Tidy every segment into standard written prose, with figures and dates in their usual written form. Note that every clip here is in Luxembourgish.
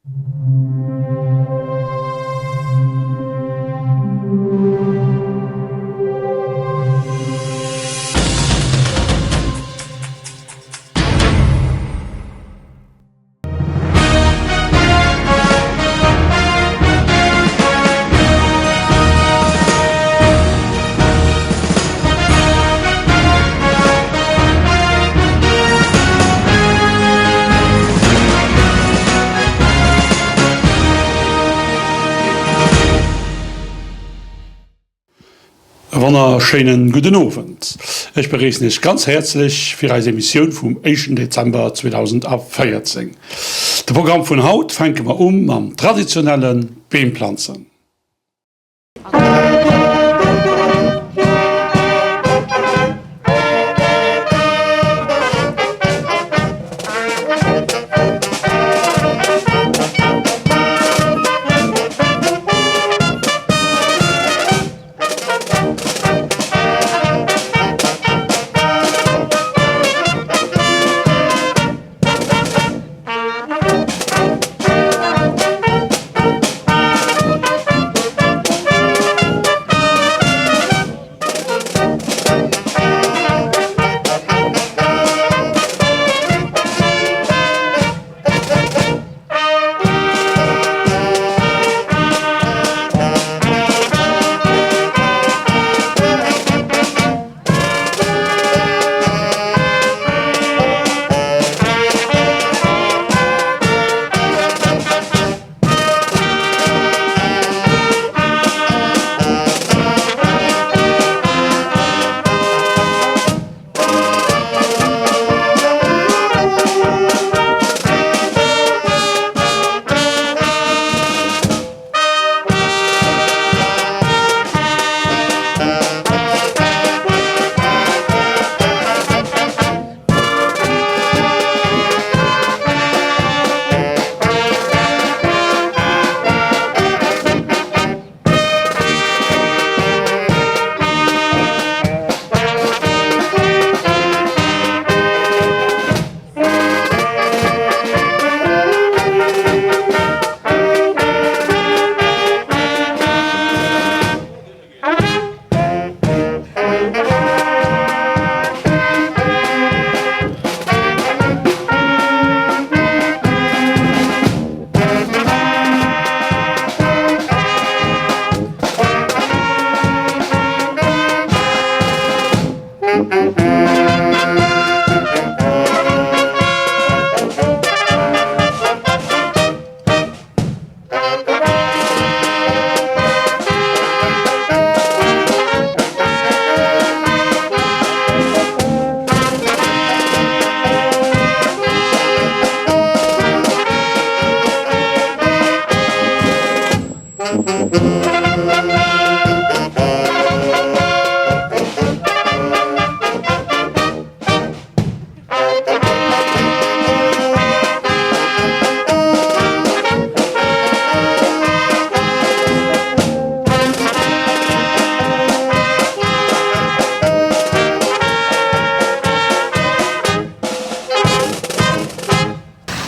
E wonnerschéinen gudden Owend. Ech begréissen Iech ganz häerzlech fir eis Emissioun vum éischten Dezember 2014. De Programm vun haut fänke mer u mam traditionelle Beemplanzen.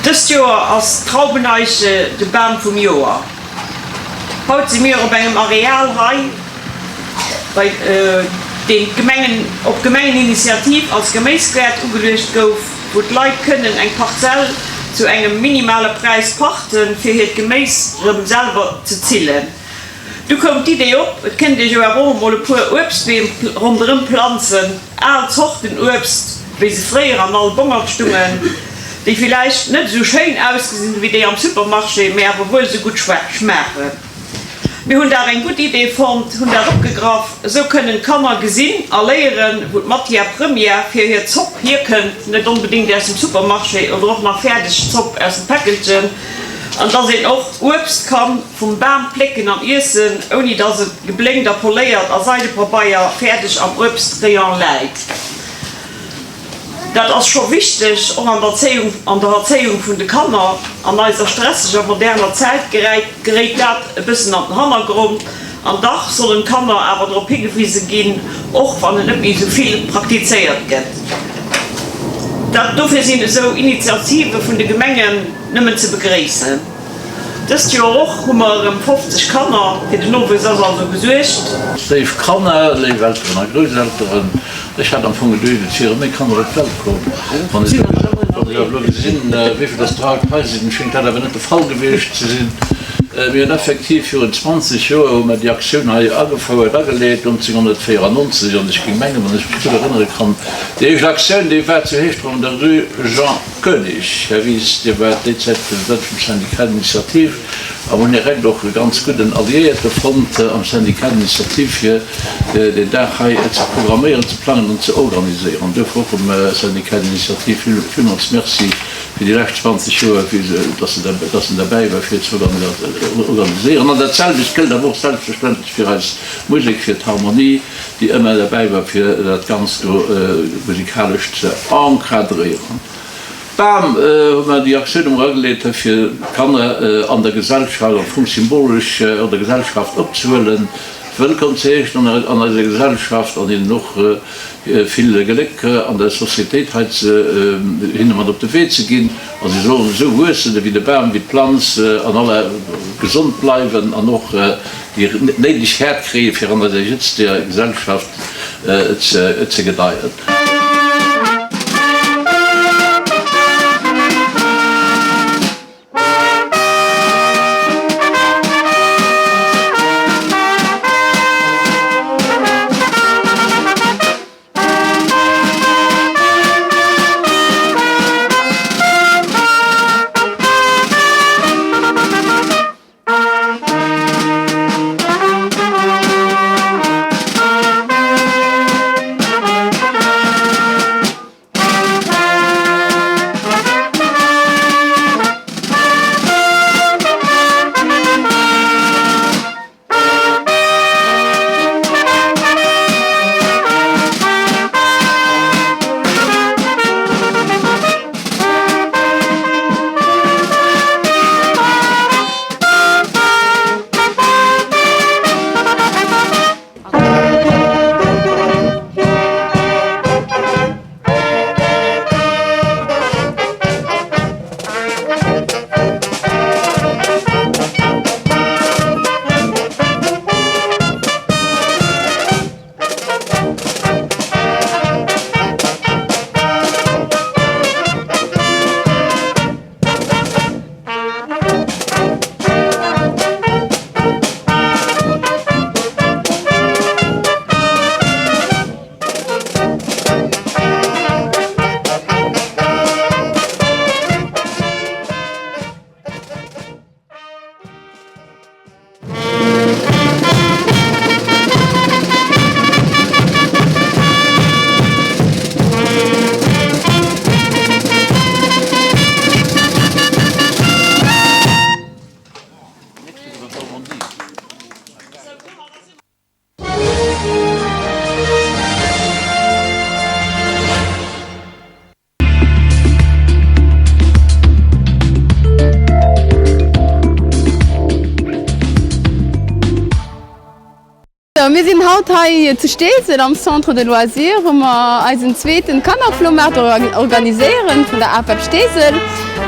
Dëst Joer ass d'Traubeneiche de Bam vum Joer. Haut si mir op engem Areal hei, bei deem d'Gemengen op Gemengeninitiativ als Geméisgäert ugeluecht gouf, wou d'Leit kënnen eng Parzell zu engem minimale Präis pachten, fir hiert Geméis rëm selwer ze zillen. Du koum d'Idee op, et kënnt ee jo awer och emol e puer Uebstbeem ronderëm planzen, al Zorten Uebst, wéi se fréier an all Bongert stungen, déi villäicht net esou schéin ausgesinn wéi déi am Supermarché, mä awer wuel esou gutt schmaachen. Mir hunn dat eng gutt Idee fonnt, hunn dat opgegraff. Esou kënnen d'Kanner gesinn a léieren, wou d'Matière première fir hir Zopp hierkënnt, net onbedéngt aus dem Supermarché oder och nach fäerdeg Zopp aus dem Päckelchen, an dass een och Uebst kann vum Bam plécken an iessen, ouni dass et geblénkt a poléiert a Seidepabeier fäerdeg am Uebstrayon läit. Dat ass scho wichteg, och an der Erzéiung, an der Erzéiung vun de Kanner. An eiser stresseger moderner Zäit geréit dat e bëssen an den Hannergrond. An dach sollen d'Kanner awer drop higewise ginn, och wann et net méi esou vill praktizéiert gëtt. Dat dofir sinn esou Initiative vun de Gemengen nëmmen ze begréissen. Dëst Joer och hu mer erëm 50 Kanner, fir den Nowuess ass also gesuergt. Léif Kanner, léif Elteren a Grousselteren, ech hat am Fong geduecht, et wiere méi Kanner op d'Welt komm. Wann ech awer elo gesinn, wéivill dass der haut hei sinn, schéngt dat awer net de Fall gewiescht ze sinn. Mir hunn effektiv virun 20 Joer hu mer déi Aktioun hei agefouert, ageleet, 1994, an ech géing mengen, wann ech mech gutt erënnere kann, déi éischt Aktioun, déi war zu Heeschdref an der Rue Jean Koenig. Här Wies, Dir waart déi Zäit President vum Syndicat d'initiative a hunn direkt och e ganz gudden Alliéierte fonnt am Syndicat d'initiative, fir deen Dag hei ze programméieren, ze plangen an ze organiséieren. An duerfir och dem Syndicat d'initiative villmools Merci fir déi lescht 20 Joer, dass en derbäi war, fir et ze organiséieren. An dat selwecht gëllt awer och selbstverständlech fir eis Musek, fir d'Harmonie, déi ëmmer derbäi war, fir dat Ganzt do musikalesch ze encadréieren. Bam hu mer déi Aktioun emol ageleet, fir d'Kanner an der Gesellschaft, am Fong symbolesch an der Gesellschaft opzehuelen, wëllkomm ze heeschen an eiser Gesellschaft an hinnen och vill Gléck an der Societéit hei ze hinne mat op de Wee ze ginn. A si sollen esou wuessen ewéi de Bam, ewéi d'Planz an alle gesond bleiwen an och déi néideg Häert kréien, fir an eiser jëtzteger Gesellschaft ze gedeien. Mir sinn haut hei zu Steesel am Centre de Loisirs, wou mer eisen zweeten Kannerflohmaart organiséieren vun der APEP Steesel.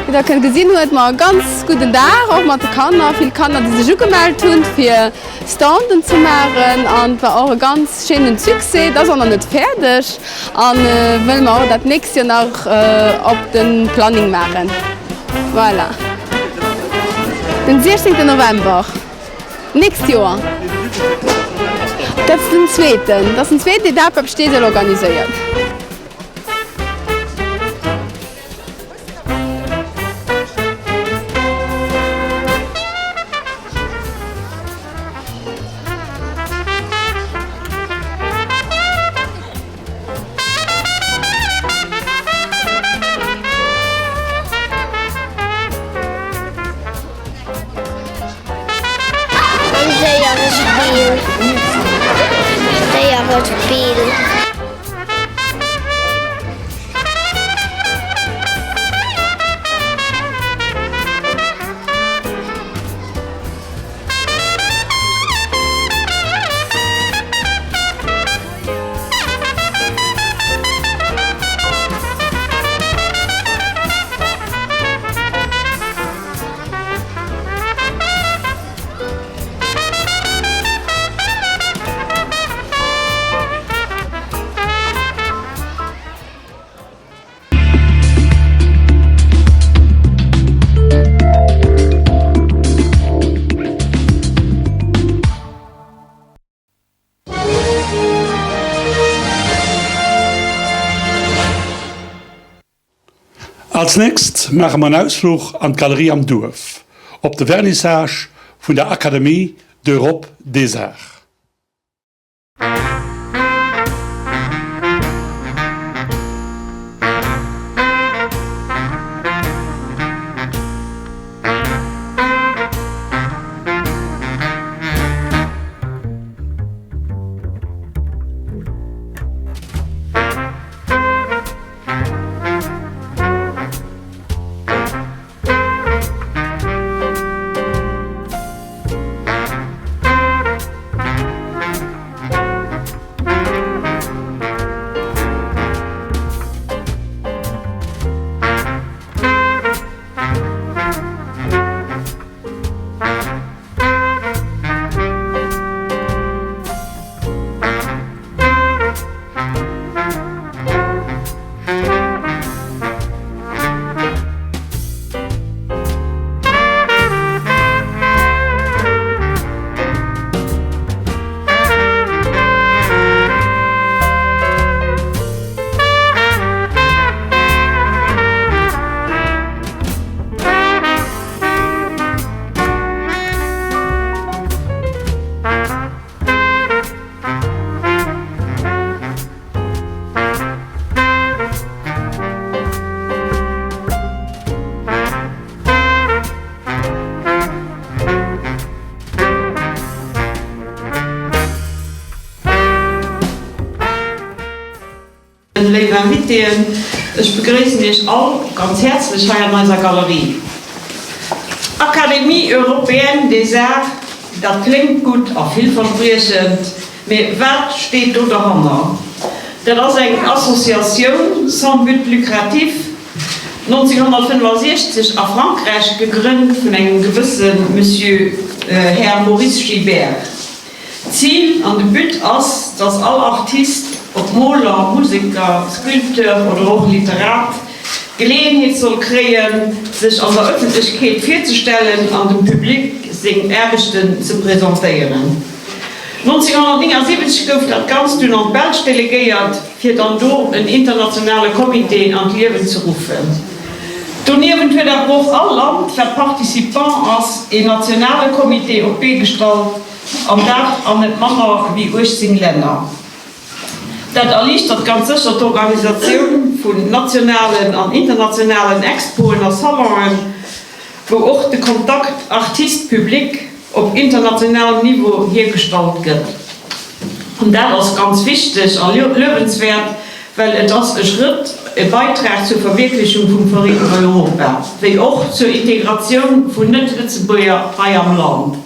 Wéi der kënnt gesinn huet mer e ganz gudden Dag och mat de Kanner, vill Kanner déi sech ugemellt hunn fir Standen ze maachen an et war och e ganz schéinen Succès. Et ass och nach net fäerdeg an wëlle mer och dat nächst Joer nach op de Planning maachen. Voilà. Den 16 November nächst Joer. Dat ass den zweeten. Dat ass den zweeten, deen d'APEP Steesel organiséiert. En Déierespill. Déierespill. Als nächst maache mer en Ausfluch an d'Galerie am Duerf op de Vernissage vun der Académie d'Europe des Arts. Léif Invitéen, ech begréissen Iech all ganz häerzlech hei an eiser Galerie. Académie Européenne des Arts, dat kléngt gutt a villverspriechend, mee wat steet do derhanner? Dat ass eng Associatioun sans but lucratif, 1965 a Frankräich gegrënnt vun engem gewësse Monsieur, Här Maurice Gibert. D'Zil an de But ass, dass all Artist, ob Moler, Museker, Sculpteur oder och Literat, d'Geleeënheet soll kréien, sech an der Ëffentlechkeet virzestellen an dem Public seng Aarbechten ze presentéieren. 1979 gouf dat Ganzt dunn an d'Belsch delegéiert, fir dann do en internationale Comité an d'Liewen ze ruffen. Doniewent huet awer och all Land, wat Participant ass, een nationale Comité op d'Bee gestallt, an dat an net manner wéi 18 Länner. Dat erliichtert ganz sécher d'Organisatioun vun nationalen an internationalen Expoen a Salonen, wou och de Kontakt Artist-Public op internationalem Niveau hiergestallt gëtt. An dat ass ganz wichteg a luewenswäert, well et ass e Schrëtt, e Beitrag zur Verwierklechung vum Vereenten Europa, wéi och zur Integratioun vun Net-Lëtzebuerger hei am Land.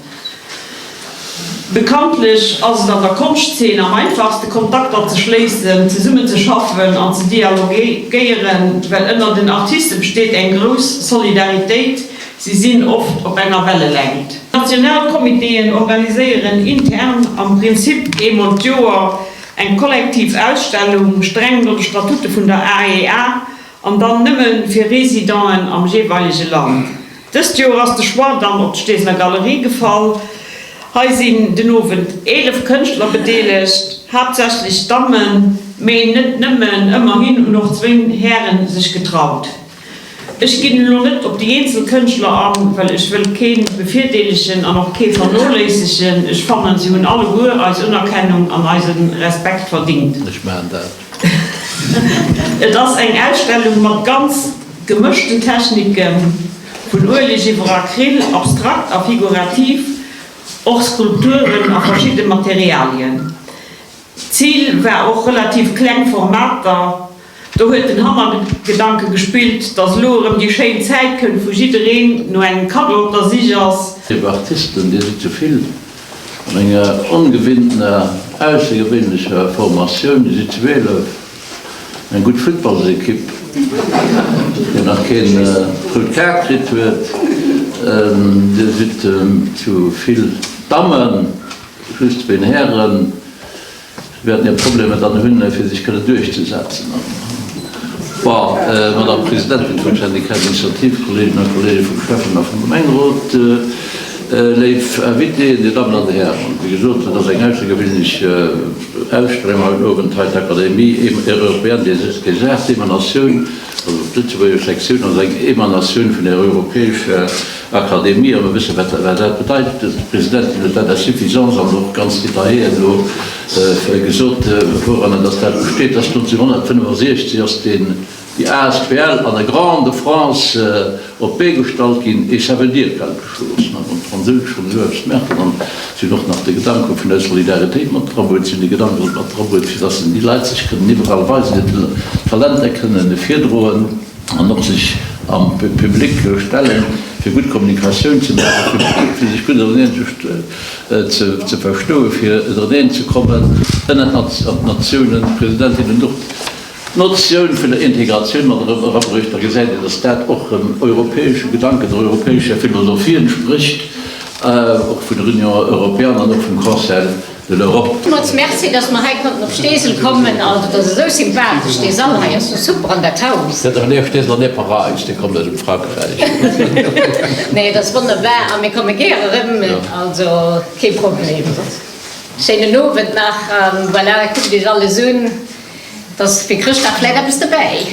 Bekanntlech ass et an der Konschtzeen am einfachste Kontakter ze schléissen, zesummen ze schaffen an ze dialogéieren, well ënner den Artiste besteet eng grouss Solidaritéit, si sinn oft op enger Wellelängt. National Comitéen organiséieren intern am Prinzip eemol d'Joer eng kollektiv Ausstellung, streng no de Statute vun der AEA, an dann nëmme fir Residenten am jeeweilege Land. Dëst Joer ass de Choix dann op d'Steeseler Galerie gefall. Hei sinn den Owend 11 Kënschtler bedeelegt, haaptsächlech Dammen, mee net nëmmen, ëmmerhin hunn och zwéin Hären sech getraut. Ech ginn elo net op déi eenzel Kënschtler an, well ech wëll kee bevirdeelegen an och kee vernoléissegen. Ech fannen, si hunn alleguer eis Unerkennung an eise Respekt verdingt. Ech maachen dat. Et ass eng Ausstellung mat ganz gemëschten Techniken, vun Ueleg iwwer Acryl, abstrakt a figurativ, och Skulpturen a verschidde Materialien. D'Zil war och relativ kleng Formater. Do huet den Hannergedanke gespillt, dass elo erëm déi schéin Zäit kënnt, wou jiddereen no engem Kaddo op der Sich ass. Léif Artisten, Dir sidd zu vill an enger ongewinntener, aussergewéinlecher Formatioun. Dir sidd 12. Eng gutt Futtballsekipp, déi nach keen rout Kaart kritt huet. Dir sidd zu vill Dammen, just zwéin Hären. Si wäerten hir Problemer dann hunn, fir sech kënnen duerchzesetzen. Bon, Madame Presidentin vum Syndicat d'Initiative, Kolleeginnen a Kolleege vum Schäffen a vum Gemengerot. Léif Invitéen, Dir Dammen an Dir Hären, wéi gesot, et ass eng aussergewéinlech Ausstellung haut den Owend hei. D'Académie européenne des arts, d'Emanatioun, also d'lëtzebuergesch Sektioun ass eng Emanatioun vun der europäescher Akademie a mir wëssen, wat dat bedeit. D'Presidentin huet dat à suffisance an och ganz detailléiert elo gesot, wouranner dass dat besteet. Dass 1965 ass deen. Déi asbl an e Grand de France op d'Bee gestallt ginn, et ça veut dire quelque chose. An wann d'Fransousch schonn esou eppes maachen, dann sinn och nach de Gedanke vun der Solidaritéit mat drabruet, sinn de Gedanke mat drabruet, fir dass déi Leit sech kënnen iwwerall weisen, hir Talenter kënnen virdroen an och sech am Public stellen, fir gutt Kommunikatioun ze maachen, fir sech gutt ënnerteneen ze verstoen, fir ënnerteneen ze kommen ënnert Natiounen. D'Presidentin huet och D'Notioun vun der Integratioun mat erëm erabruecht, da gesäit een, dass dat och dem europäesche Gedanken, der europäescher Philosophie entsprécht, och vun der Union européenne an och vum Conseil de l'Europe. Villmools Merci, dass mer hei konnten op Steesel kommen. Also, dat ass esou sympathesch, dee Sall hei ass esou super an dat Haus. Dat ass awer Steesel an net Paräis, Dir kommt aus dem Frankräich. Nee, et ass wonnerbar a mir komme gär erëm, also kee Problem. Schéinen Owend nach an voilà, kuckt iech alles un. Et ass fir Chrëschtdag vläit eppes dobäi.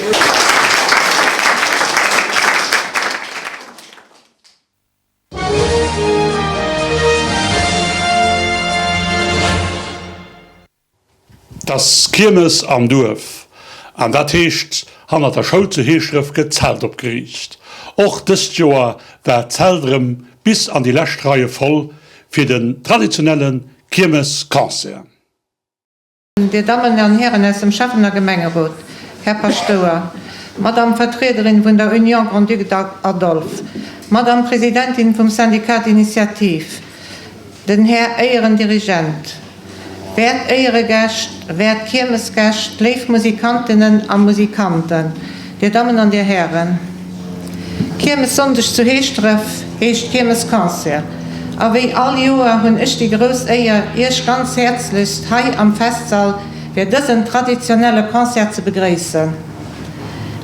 't ass Kiermes am Duerf, an dat heescht, hannert der Schoul zu Heeschdref gëtt d'Zelt opgeriicht. Och dëst Joer war d'Zelt erëm bis an déi lescht Reie voll fir den traditionelle Kiermesconcert. Dir Dammen an Hären aus dem Schäffen a Gemengerot, Här Paschtouer, Madame Vertriederin vun der Union Grand-Duc Adolphe, Madame Presidentin vum Syndicat d'Initiative, den Här Éierendirigent, wäert Éieregäscht, wäert Kiermesgäscht, léif Musikantinnen a Musikanten, Dir Dammen an Dir Hären. Kiermessonndeg zu Heeschdref heescht Kiermesconcert a wéi all Joer hunn ech déi grouss Éier Iech ganz häerzlechst hei am Festsall fir dësen traditionelle Concert ze begréissen.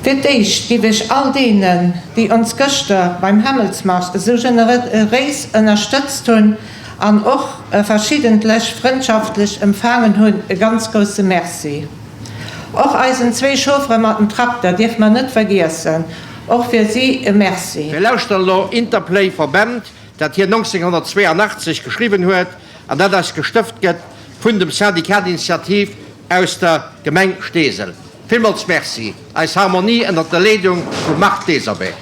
Fir d'éischt giff ech all deenen déi ons gëschter beim Hämmelsmarsch esou generéis ënnerstëtzt hunn an och verschiddentlech frëndschaftlech empfaangen hunn e ganz grousse Merci. Och eisen zwéi Chauffere mat dem Trakter dierfe mer net vergiessen. Och fir si e Merci. Mir lauschteren elo Interplay Verband, dat hien 1982 geschriwwen huet an dat eis gestëft gëtt vun dem Syndicat d'Initiative aus der Gemeng Steesel. Villmools Merci, eis Harmonie ënnert der Leedung vum Marc Desorbet.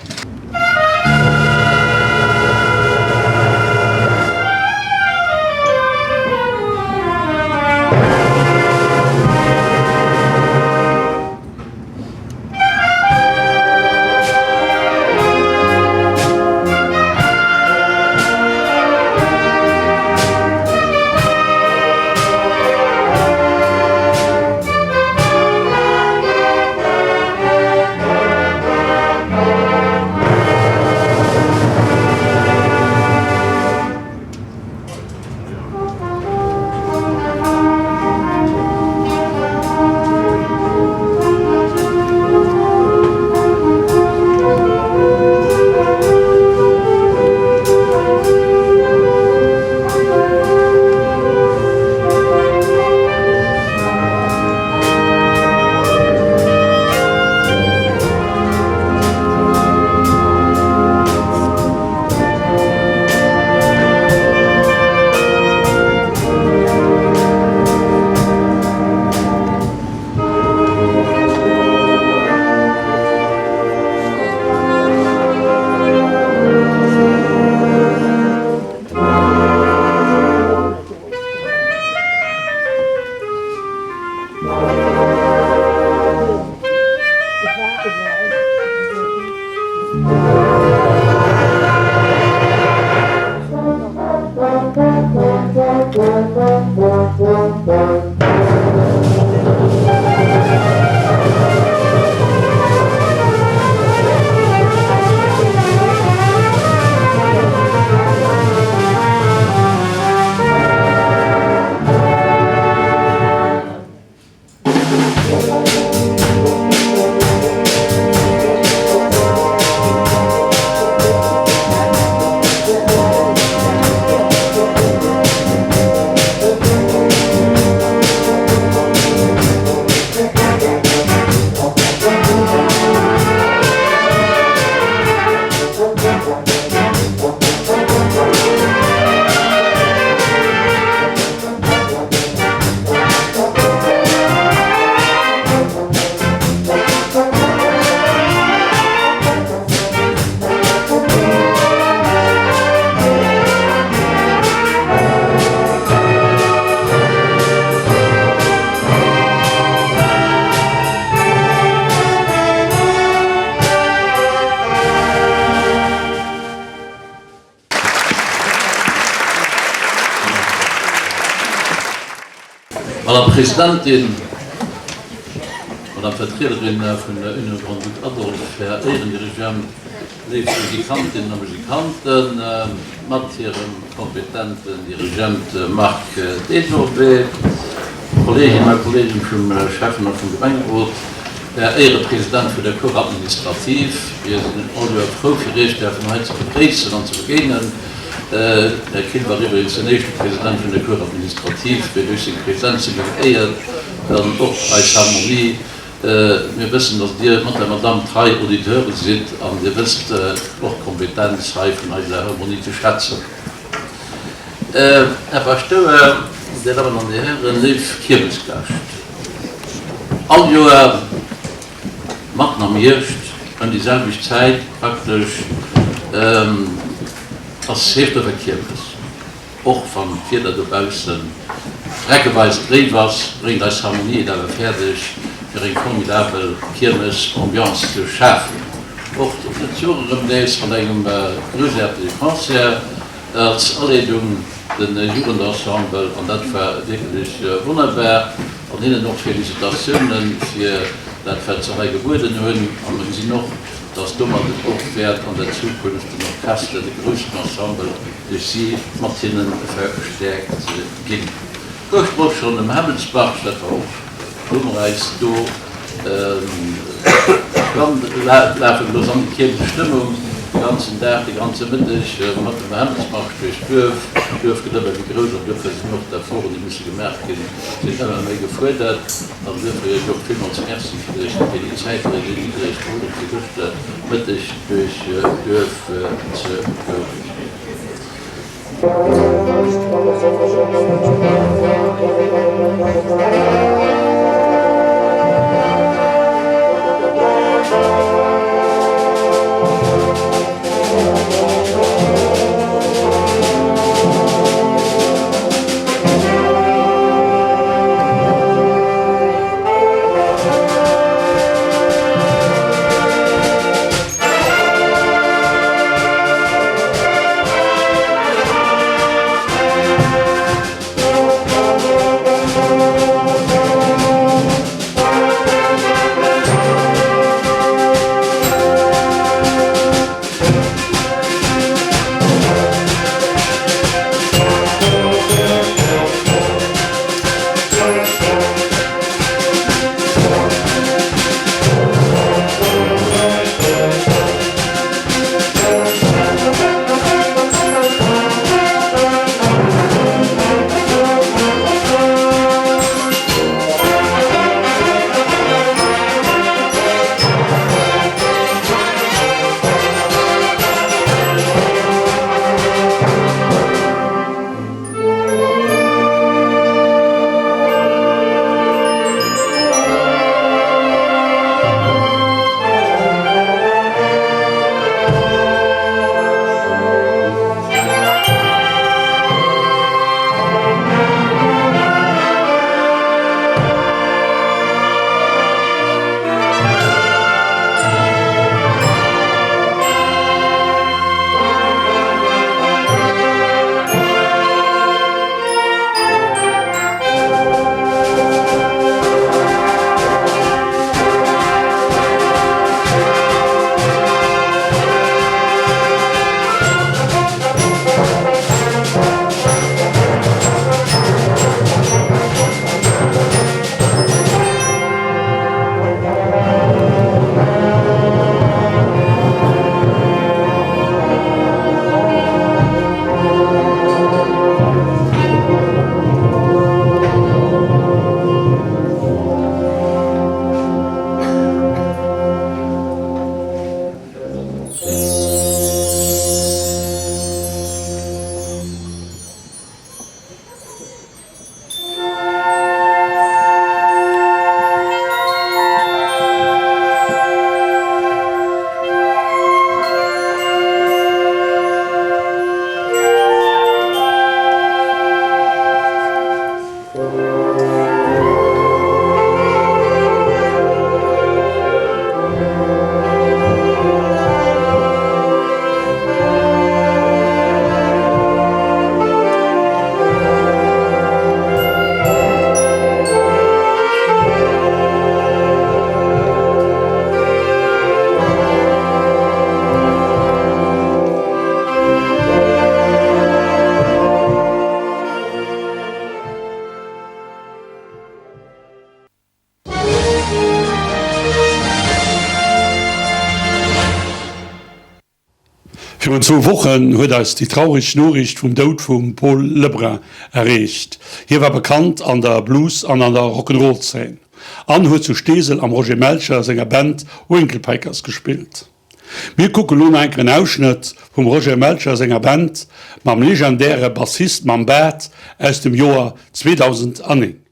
Madame Presidentin, Madame Vertriederin vun der Union Grand-Duc Adolphe, Här Éierendirigent, léif Musikantinnen a Musikanten, mat hirem kompetenten Dirigent Marc Desorbé, Kolleeginnen a Kolleegen vum Schäffen a vum Gemengerot, Här Éierepresident vun der Cour administrative, mir sinn all Joer frou fir Iech däerfen hei ze begréissen an ze begéinen. Här Kill war iwwregens den éischte President vun der Cour administrative, wéi duerch seng Presenz si mir geéiert an och eis Harmonie. Mir wëssen, dass Dir mat der Madamm trei Auditeure sidd an Dir wësst och d'Kompetenz hei vun eiser Harmonie ze schätzen. Här Paschtouer, Dir Dammen an Dir Hären, léif Kiermesgäscht, all Joer matten am Hierscht ëm déi selwecht Zäit praktesch ass Heeschdrëffer Kiermes. Och wann d'Wieder dobaussen dreckeweis dréif ass, bréngt eis Harmonie et awer fäerdeg, fir eng formidabel Kiermes-Ambiance ze schafen. Och dëst Joer erëm nees mat engem groussaartege Concert als Aleedung, de Jugendensemble, an dat war wierklech wonnerbar. An hinnen och Felicitatiounen fir dat wat se hei gebueden hunn. A mer gesinn och, dass domat et och wäert an der Zukunft den Orchester, de groussen Ensemble, duerch si mat hinnen verstäerkt ginn. Gëschter och schonn um Hämmelsmarsch, dat war och, hu mer eis do lafe gelooss an déi Kiermesstëmmung, de ganzen Dag, de ganze Mëtteg mat dem Hämmelsmarsch duerch d'Duerf. D'Duerf gëtt ëmmer méi grouss an duerfir sinn och d'Efforten, déi musse gemaach ginn, sinn ëmmer méi gefuerdert. An duerfir Iech och villmools Merci fir Iech fir déi Zäit, déi Dir Iech geholl hutt, fir gëschter Mëtteg duerch d'Duerf ze goen. Virun zwou Wochen huet eis déi traureg Noriicht vum Doud vum Paul Lebrun erreecht. Hie war bekannt an der Blues an an der Rock'n'Roll-Zeen an huet zu Steesel am Roger Melcher senger Band Winklepickers gespillt. Mir kucke lo nach enker en Ausschnëtt vum Roger Melcher senger Band mam legendäre Bassist mam Baart aus dem Joer 2009.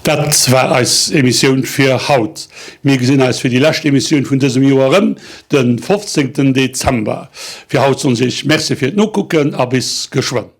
Dat war eis Emissioun fir haut. Mir gesinn eis fir déi lescht Emissioun vun dësem Joer erëm de 15 Dezember. Fir haut soen ech Iech Merci fir d'Nokucken a bis geschwënn.